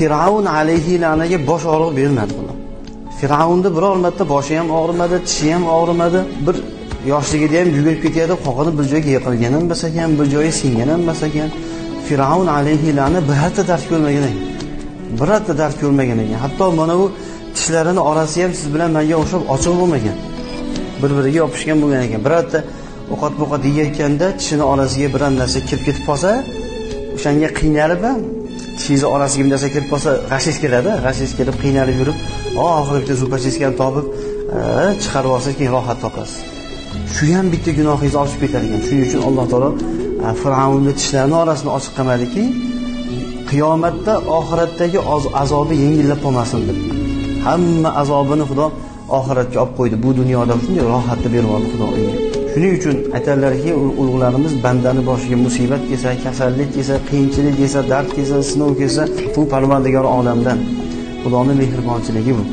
Fir'avn alayhi la'naga bosh og'rig'i bermadi Xudo. Fir'avnni biror marta boshi ham og'rimadi, tishi ham og'rimadi. Bir yoshligida ham yugurib ketayotib, qoqini bir joyga yiqilgan ham emas ekan, bir joyi singan ham emas ekan. Fir'avn alayhi la'na birorta dard ko'rmagan ekan. Birorta dard ko'rmagan ekan. Hatto mana bu tishlarini orasi ham siz bilan menga o'xshab ochiq bo'lmagan. Bir-biriga yopishgan bo'lgan ekan. Birorta ovqat-povqat yeyotganda tishini orasiga biror narsa kirib ketib qolsa, o'shanga qiynalib ham tishingizni orasiga bir narsa kirib qolsa, g'ashingiz keladi, g'ashingiz kelib qiynalib yurib, oxiri bitta зубочистка ni topib, chiqarib olsangiz keyin rohat topasiz. Shu ham bitta gunohingizni ochib ketar ekan. Shuning uchun Alloh taolo Fir'avnning tishlarini orasini ochiq qilmadiki, qiyomatda oxiratdagi azobi yengillab qolmasin deb. Hamma azobini Xudo oxiratga olib qo'ydi. Bu dunyoda shunday rohatni berib yubordi Xudo unga. Shuning uchun aytadilarki, ulug'larimiz bandani boshiga musibat kelsa, kasallik kelsa, qiyinchilik kelsa, dard kelsa, sinov kelsa, bu Parvardigor olamdan, Xudoning mehribonchiligi bu.